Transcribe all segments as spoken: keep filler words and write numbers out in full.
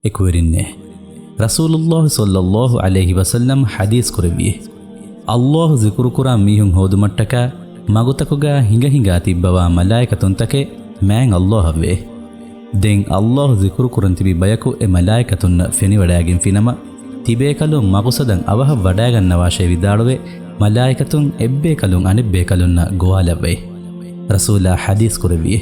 އެކުވެރިންނޭ! ރަސޫލުﷲ ޞައްލަﷲ ޢަލައިހި ވަސައްލަމް ޙަދީޘް ކުރެއްވިއޭ، ﷲ ޒިކުރުކުރާ މީހުން ހޯދުމަށްޓަކާ މަގުތަކުގާ ހިނގަ ހިނގާ ތިއްބަވާ މަލާއިކަތުންތަކެއް މާތް ﷲ އަށްވެއޭ. ދެން ﷲ ޒިކުރު ކުރަން ތިބި ބަޔަކު އެ މަލާއިކަތުންނަށް ފެނިވަޑައިގެންފިނަމަ، ތިބޭކަލުން މަގުސަދަށް އަވަހަށް ވަޑައިގަންނަވާށޭ ވިދާޅުވެ، މަލާއިކަތުން އެއްބޭކަލުން އަނެއްބޭކަލުންނަށް ގޮވާލައްވައި. ރަސޫލާ ޙަދީޘް ކުރެއްވިއޭ.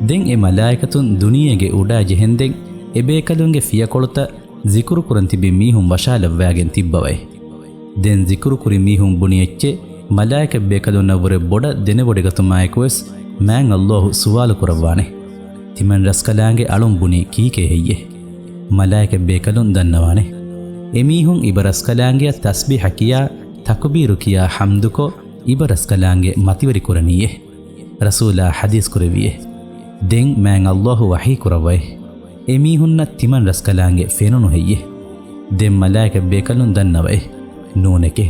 ދެން އެ މަލާއިކަތުން ދުނިޔޭގެ އުޑާ ޖެހެންދެން އެބޭކަލުންގެ ފިޔަކޮޅުތައް ޒިކުރު ކުރަން ތިބި މީހުން ވަށާލައްވައިގެން ތިއްބަވައި. ދެން ޒިކުރު ކުރި މީހުން ބުނި އެއްޗެއް މަލާއިކަތްބޭކަލުންނަށްވުރެ ބޮޑަށް ދެނެވޮޑިގަތުމާއެކުވެސް މާތް ﷲ ސުވާލު ކުރައްވާނެ، ތިމަން ރަސްކަލާނގެ އަޅުން ބުނީ ކީކޭ ހެއްޔޭ؟ މަލާއިކަތްބޭކަލުން ދަންނަވާނެ، އެމީހުން އިބަރަސްކަލާނގެއަށް ތަސްބީޙަ ކިޔާ، ތަކުބީރު ކިޔާ ޙަމްދުކޮށް، އިބަރަސްކަލާނގެ މަތިވެރި ކުރަނީއޭ. ރަސޫލާ ޙަދީޘް ކުރެއްވިއޭ. ދެން މާތް ﷲ ވަޙީ ކުރައްވައޭ، އެމީހުންނަށް ތިމަން ރަސްކަލާނގެ ފެނުނު ހެއްޔޭ؟ ދެން މަލާއިކަތްބޭކަލުން ދަންނަވައޭ، ނޫނެކޭ.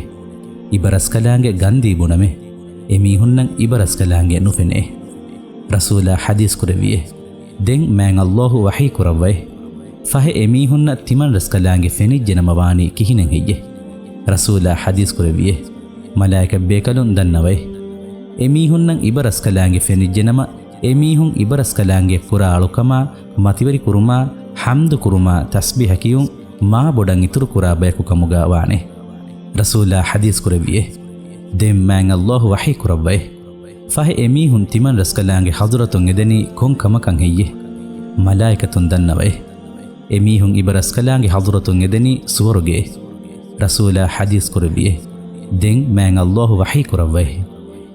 އިބަރަސްކަލާނގެ ގަންދީ ބުނަމޭ، އެމީހުންނަށް އިބަރަސްކަލާނގެ ނުފެނޭ. ރަސޫލާ ޙަދީޘް ކުރެއްވިއޭ. ދެން މާތް ﷲ ވަޙީ ކުރައްވައޭ، ފަހެ އެމީހުންނަށް ތިމަން ރަސްކަލާނގެ ފެނިއްޖެނަމަ ވާނީ ކިހިނެއް ހެއްޔޭ؟ ރަސޫލާ ޙަދީޘް ކުރެއްވިއޭ. މަލާއިކަތްބޭކަލުން ދަންނަވައޭ، އެމީހުންނަށް އިބަރަސްކަލާނގެ ފެނިއްޖެނަމަ، އެމީހުން އިބަރަސްކަލާނގެ ކުރާ އަޅުކަމާ، މަތިވެރި ކުރުމާ، ޙަމްދު ކުރުމާ، ތަސްބީޙަ ކިޔުން މާ ބޮޑަށް އިތުރު ކުރާ ބަޔަކު ކަމުގަ ވާނެ. ރަސޫލާ ޙަދީޘް ކުރެއްވިއޭ. ދެން މާތް ﷲ ވަޙީ ކުރައްވައޭ، ފަހެ އެމީހުން ތިމަން ރަސްކަލާނގެ ޙަޟުރަތުން އެދެނީ ކޮން ކަމަކަށް ހެއްޔޭ؟ މަލާއިކަތުން ދަންނަވައޭ، އެމީހުން އިބަރަސްކަލާނގެ ޙަޟުރަތުން އެދެނީ ސުވަރުގެއޭ. ރަސޫލާ ޙަދީޘް ކުރެއްވިއޭ. ދެން މާތް ﷲ ވަޙީ ކުރައްވައޭ،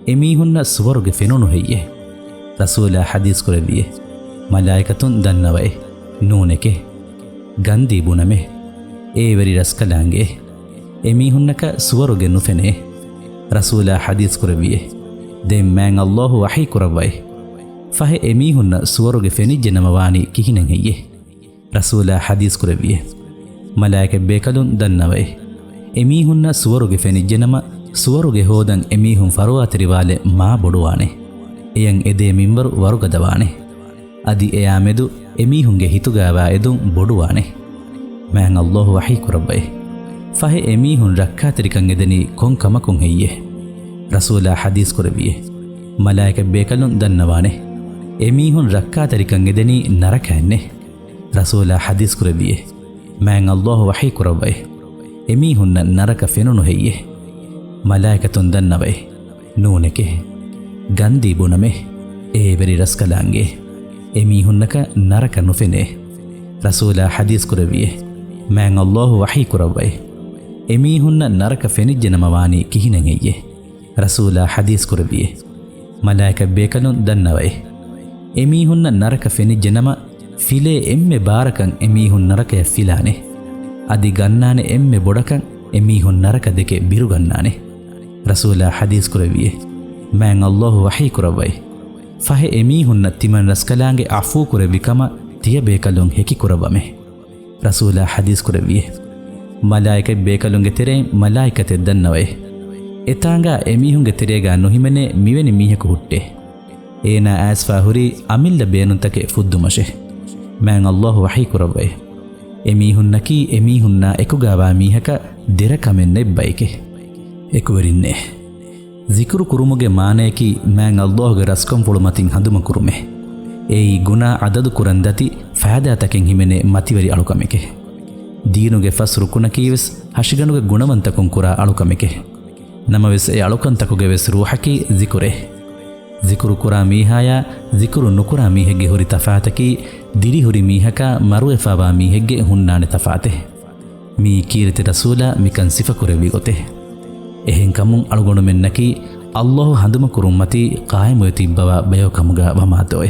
އެމީހުންނަށް ސުވަރުގެ ފެނުނު ހެއްޔޭ؟ ރަސޫލާ ޙަދީޘް ކުރެއްވިއޭ. މަލާއިކަތުން ދަންނަވައޭ، ނޫނެކޭ. ގަންދީ ބުނަމޭ، އޭވެރި ރަސްކަލާނގެ، އެމީހުންނަކަށް ސުވަރުގެ ނުފެނޭ. ރަސޫލާ ޙަދީޘް ކުރެއްވިއޭ. ދެން މާތް ﷲ ވަޙީ ކުރައްވައޭ، ފަހެ އެމީހުންނަށް ސުވަރުގެ ފެނިއްޖެނަމަ ވާނީ ކިހިނެއް ހެއްޔޭ؟ ރަސޫލާ ޙަދީޘް ކުރެއްވިއޭ. މަލާއިކަތްބޭކަލުން ދަންނަވައޭ، އެމީހުންނަށް ސުވަރުގެ ފެނިއްޖެނަމަ، ސުވަރުގެ ހޯދަން އެމީހުން ފަރުވާތެރިވާލެއް މާ ބޮޑުވާނެ. އެޔަށް އެދޭ މިންވަރު ވަރުގަދަވާނެ. އަދި އެޔާމެދު އެމީހުންގެ ހިތުގައިވާ އެދުން ބޮޑުވާނެ. މާތް ﷲ ވަޙީ ކުރައްވައޭ، ފަހެ އެމީހުން ރައްކާތެރިކަން އެދެނީ ކޮން ކަމަކުން ހެއްޔޭ؟ ރަސޫލާ ޙަދީޘް ކުރެއްވިއޭ. މަލާއިކަތްބޭކަލުން ދަންނަވާނެ، އެމީހުން ރައްކާތެރިކަން އެދެނީ ނަރަކައެއްނޭ. ރަސޫލާ ޙަދީޘް ކުރެއްވިއޭ. މާތް ﷲ ވަޙީ ކުރައްވައޭ، އެމީހުންނަށް ނަރަކަ ފެނުނު ހެއްޔޭ؟ މަލާއިކަތުން ދަންނަވައޭ، ނޫނެކޭ. ގަންދީ ބުނަމޭ، އޭވެރި ރަސްކަލާނގެ، އެމީހުންނަކަށް ނަރަކަ ނުފެނޭ. ރަސޫލާ ޙަދީޘް ކުރެއްވިއޭ. މާތް ﷲ ވަޙީ ކުރައްވައޭ، އެމީހުންނަށް ނަރަކަ ފެނިއްޖެނަމަ ވާނީ ކިހިނެއް ހެއްޔޭ؟ ރަސޫލާ ޙަދީޘް ކުރެއްވިއޭ. މަލާއިކަތްބޭކަލުން ދަންނަވައޭ، އެމީހުންނަށް ނަރަކަ ފެނިއްޖެނަމަ، ފިލޭ އެންމެ ބާރަކަށް އެމީހުން ނަރަކަޔަށް ފިލާނެ. އަދި ގަންނާނެ އެންމެ ބޮޑަކަށް އެމީހުން ނަރަކަ ދެކެ ބިރުގަންނާނެ. ރަސޫލާ ޙަދީޘް ކުރެއްވިއޭ. މާތް ﷲ ވަޙީ ކުރައްވައޭ، ފަހެ އެމީހުންނަށް ތިމަން ރަސްކަލާނގެ ޢަފޫ ކުރެއްވި ކަމަށް ތިޔަބޭކަލުން ހެކި ކުރައްވަމޭ. ރަސޫލާ ޙަދީޘް ކުރެއްވިއޭ. މަލާއިކަތް ބޭކަލުންގެ ތެރެއިން މަލާއިކަތެއް ދަންނަވައޭ، އެތާނގާ އެމީހުންގެ ތެރޭގާ ނުހިމެނޭ މިވެނި މީހަކު ހުއްޓޭ. އޭނާ އައިސްފާ ހުރީ އަމިއްލަ ބޭނުންތަކެއް ފުއްދުމަށޭ. މާތް ﷲ ވަޙީ ކުރައްވައޭ، އެމީހުންނަކީ އެމީހުންނާ އެކުގާވާ މީހަކަށް ދެރަ ކަމެއް ނެތް ބައެކޭ. އެކުވެރިންނޭ! ޒިކުރު ކުރުމުގެ މާނަޔަކީ މާތް ﷲގެ ރަސްކަންފުޅު މަތިން ހަނދުމަކުރުމޭ. އެއީ ގުނާ އަދަދު ކުރަން ދަތި ފައިދާތަކެއް ހިމެނޭ މަތިވެރި އަޅުކަމެކޭ. ދީނުގެ ފަސް ރުކުނަކީވެސް ހަށިގަނޑުގެ ގުނަވަންތަކުން ކުރާ އަޅުކަމެކޭ. ނަމަވެސް އެ އަޅުކަންތަކުގެވެސް ރޫޙަކީ ޒިކުރޭ. ޒިކުރު ކުރާ މީހާޔާ ޒިކުރު ނުކުރާ މީހެއްގެ ހުރި ތަފާތަކީ ދިރިހުރި މީހަކާ މަރުވެފާވާ މީހެއްގެ ހުންނާނެ ތަފާތެއް. މިއީ ކީރިތި ރަސޫލާ މިކަން ސިފަކުރެއްވި ގޮތެއް. އެހެންކަމުން އަޅުގަނޑުމެންނަކީ ﷲ ހަނދުމަކުރުންމަތީ ޤާއިމުވެ ތިއްބަވާ ބަޔަކު ކަމުގާ ވަމާތޯއޭ.